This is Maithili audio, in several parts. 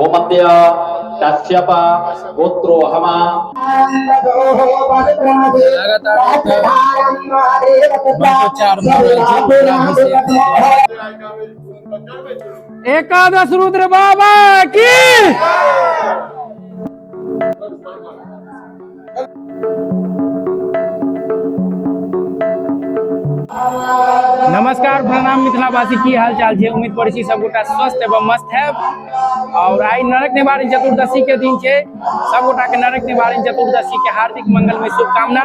ओमद्य कश्यप गोत्रोहम। लगातार मंत्रोच्चार भऽ रहल छै, रुद्राभिषेक। एकादश रुद्र बाबा की। नमस्कार, प्रणाम मिथिलावासी, की हाल चाल छै? उम्मीद करै छी सबगोटा स्वस्थ एवं मस्त है। और आई नरक निवारण चतुर्दशी के दिन छै, सबगोटा के नरक निवारण चतुर्दशी के हार्दिक मंगलमय शुभकामना।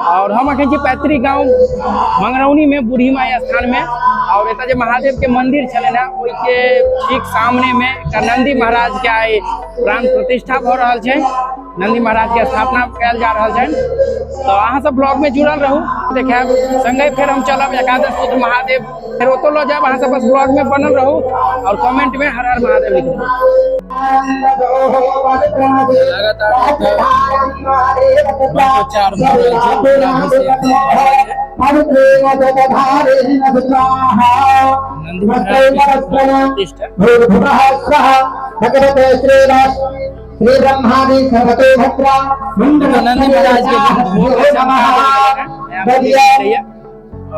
और हम अखन छी पैतृक गांव मंगरौनी में बूढ़ी माई स्थान में, और एतऽ जे महादेव के मंदिर छलनि हेँ ओहि के ठीक सामने में एकटा नंदी महाराज के आई प्राण प्रतिष्ठा भऽ रहल छै, नंदी महाराज के स्थापना कयल जा रहल छनि। तऽ अहाँ सब ब्लॉग में जुड़ल रहू, देखायब संगे फेर हम चलब एकादश रुद्र महादेव, फेर ओतौ लऽ जायब। अहाँ सब बस ब्लॉग में बनल रहू और कमेंट में हर हर महादेव लिख देब। लगातार मंत्रोच्चार भऽ रहल छै, रुद्राभिषेक भऽ रहल छै। नंदी महाराज के प्रतिष्ठा। श्री ब्रह्मादि सर्वतो भद्रा। नंदी महाराज के भोग चमका,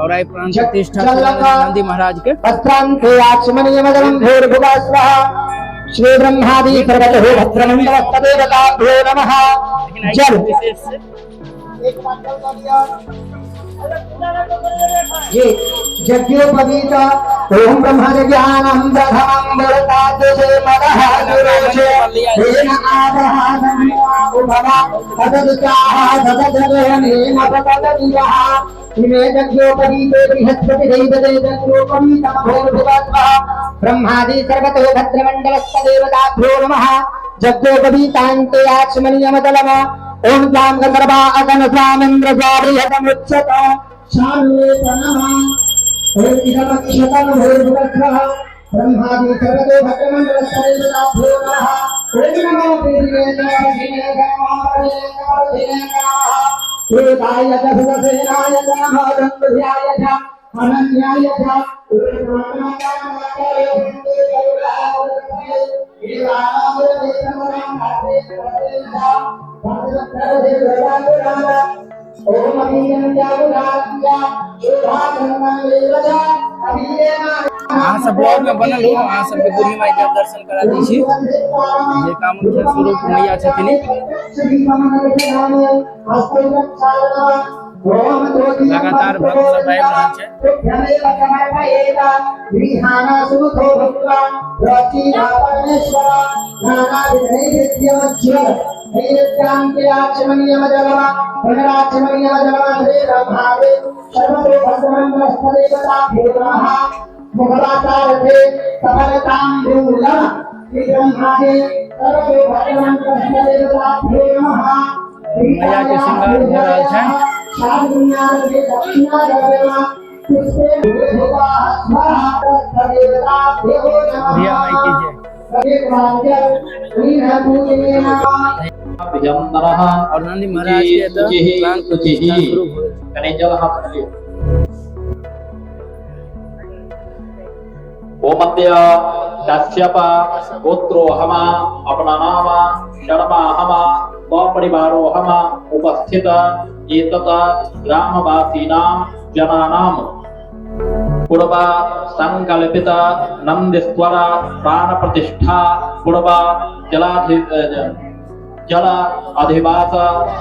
और आई प्राण प्रतिष्ठा नंदी महाराज के। वस्त्रान्ते आचमनीयमदलं भूर्भुवः स्वः श्री ब्रह्मादि सर्वतो भद्रमण्डलस्तदेवताभ्यो नमः। लेकिन आई जल विशेष से जी यज्ञोपवीत ओम ब्रह्म ज्ञानम प्रथमं वरताद्यसे मदः गुरोचे तेन आदः उभव तदुचाः सदजनेन पतदविदः इमे यज्ञोपवीते बृहस्पति दैवते यज्ञोपवीतं भूर्भुवस्वः ब्रह्मादि सर्वतो भद्रमण्डलस्तदेवताभ्यो नमः। यज्ञोपवीतान्ते आचमनीयमदलम ओम स्वाम गंधर्वा अगन स्वामिन्द्र स्वाबृहतमुच्यत शान्ते नमः। ओम इदमक्षतं भूर्भुवस्वः ब्रह्मादि सर्वतो भद्रमण्डलस्तदेवताभ्यो नमः। ओम नमो पृथिवे नमः नमः नमः वेदाय च भुवसेनाय च नमो गन्धर्वाय च अनन्याय च। अहाँ सब ब्लॉग में बनल हो, अहाँ सबके बूढ़ी माई के दर्शन करा दै छी, जे कामाख्या स्वरूप मैया छथिन। लगातार भक्त सब आबि रहल छै। मैया के श्रृंगार भऽ रहल छै। बुढ़िया माई की जय। और नंदी महाराज के एतऽ प्राण प्रतिष्ठा शुरू भऽ गेल। कनि जल हाथ में लियौ। ओमद्य कश्यप गोत्रोहम अपना नाम शर्मा हम सपरिवारो हम उपस्थित एतत् ग्रामवासीनां जनानां पूर्व संकल्पित नंदीश्वर प्राण प्रतिष्ठा पूर्व जलाधि जल अधिवास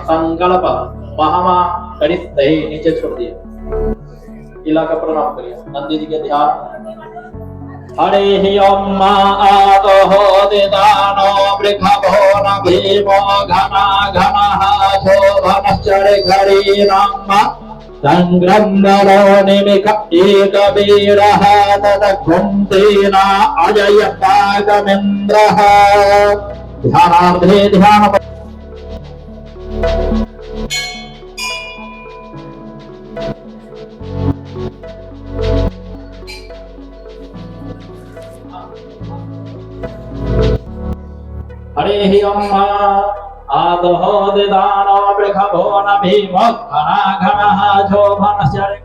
संकल्प महामा करित नीचे छोड़ दिए। इलाका प्रणाम करिए, नंदी जी के ध्यान। हरे ओम आदो दिदानो वृषभो न भीमो घना घनः शोभनश्चरे घरीनाम संग्रन्दरो निमिक एक वीरः तदघुन्तेन अजय पागमिन्द्रः। ध्यानार्धे ध्यान। हरे ओम आदो दिदानो वृषभो न भीमो घना घनः शोभनश्चरे।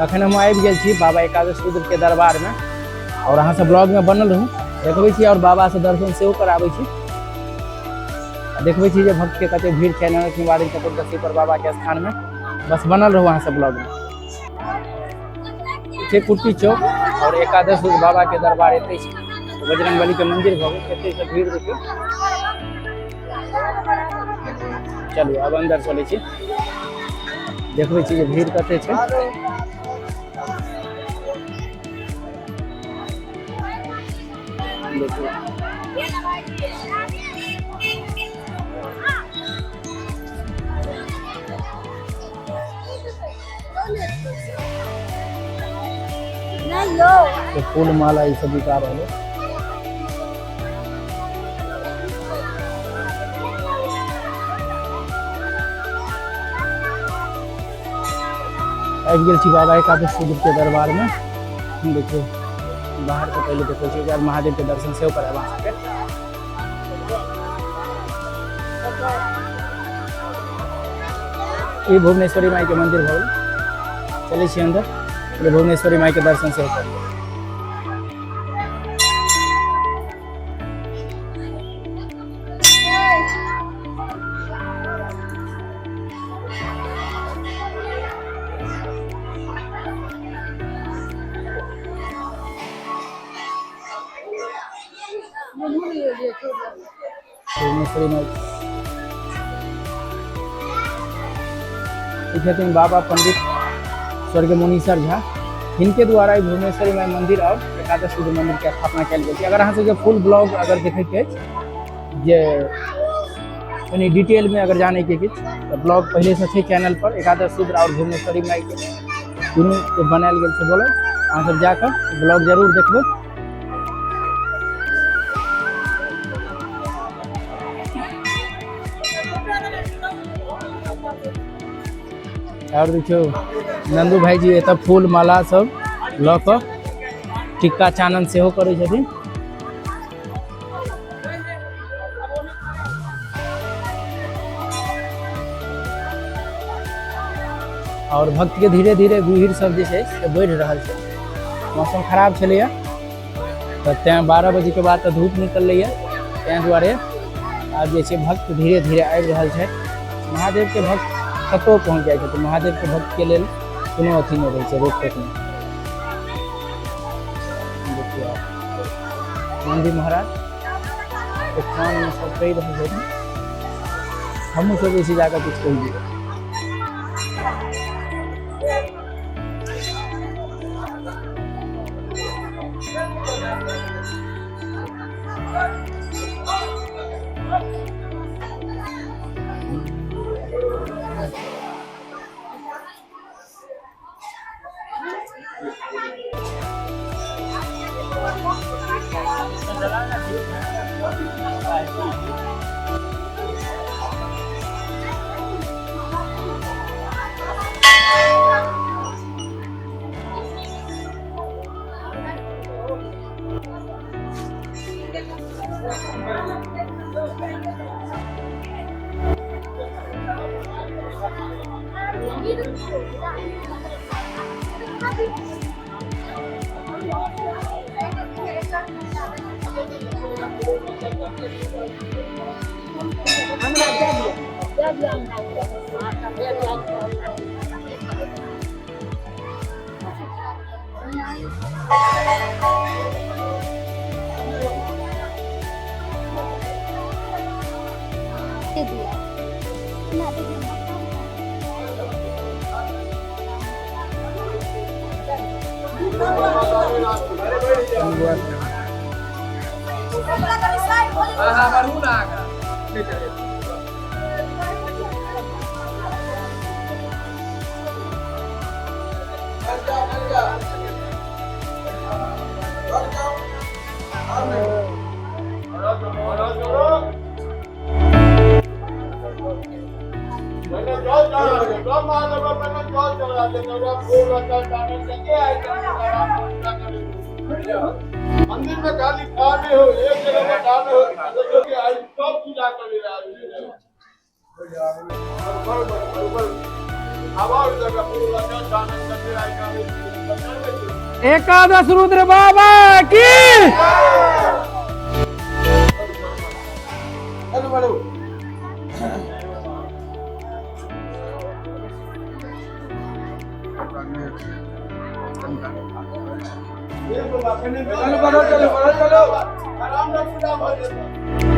अखन हम आबि गेल छी बाबा एकादश रुद्र के दरबार में और अहाँ सब ब्लॉग में बनल रहू, देखबै छी और बाबा से दर्शन सेहो कराबै छी। देखबै छी जे भक्त के कते भीड़ छै नरक निवारण चतुर्दशी पर बाबा के स्थान में। बस बनल रहू अहाँ सब ब्लॉग में। छै कुट्टी चौक और एकादश रुद्र बाबा के दरबार एतै छै, बजरंगबली के मंदिर भऽ गेल, एतै से भीड़ देखियौ। चलू आब अंदर चलै छी, देखबै छी जे भीड़ कते छै। देखियौ तो फूल माला ई सब बिका रहल है। आबि गेल छी बाबा एकादश रुद्र के दरबार में। देखियौ बाहर से पहले देखै छी, ओकर बाद महादेव के दर्शन सेहो करायब अहाँ सबके। ई भुवनेश्वरी माई के मंदिर भऽ गेल। चलै छी अंदर, पहिले भुवनेश्वरी माई के दर्शन सेहो करियौ। भुवनेश्वरी माई ई छथिन बाबा पंडित स्वर्गीय मुनीसर झा, हिनके द्वारा ई भुवनेश्वरी माई मंदिर और एकादश रुद्र मंदिर के स्थापना कयल गेल छै। अगर अहाँ सबके फुल ब्लॉग अगर देखैके अछि जे कनि डिटेल में अगर जाने के किछु, तऽ ब्लॉग पहिले से छै चैनल पर एकादश रुद्र और भुवनेश्वरी माई के दुनू के बनायल गेल छै ब्लॉग। अहाँ सब जाकऽ ब्लॉग जरूर देखबै। और देखियौ नंदू भाईजी एतऽ फूल माला सब लऽ कऽ टिक्का चानन सेहो करै छथिन। और भक्त के धीरे धीरे भीड़ सब जे छै से बढ़ि रहल छै। मौसम खराब छलैया तऽ तैं 12 बजे के बाद तऽ धूप निकललैया, तैं दुआरे आब जे छै भक्त धीरे धीरे आबि रहल छै। महादेव के भक्त कतहु पहुँच जाइ छथिन, महादेव के भक्त के लेल कोनो अथी नहि रहै छै, रोक टोक नहि। देखियौ नंदी महाराज के कान में सब कहि रहल छथिन, हमहूँ सब जे छै जाकऽ किछु कहि दियै। मंदिर में खाली खाने हो, एक जगह में डाले हो, देखो आई सब पूजा करे एकादश रुद्र बाबा की। चलो चलो चलो आराम से पूजा हो।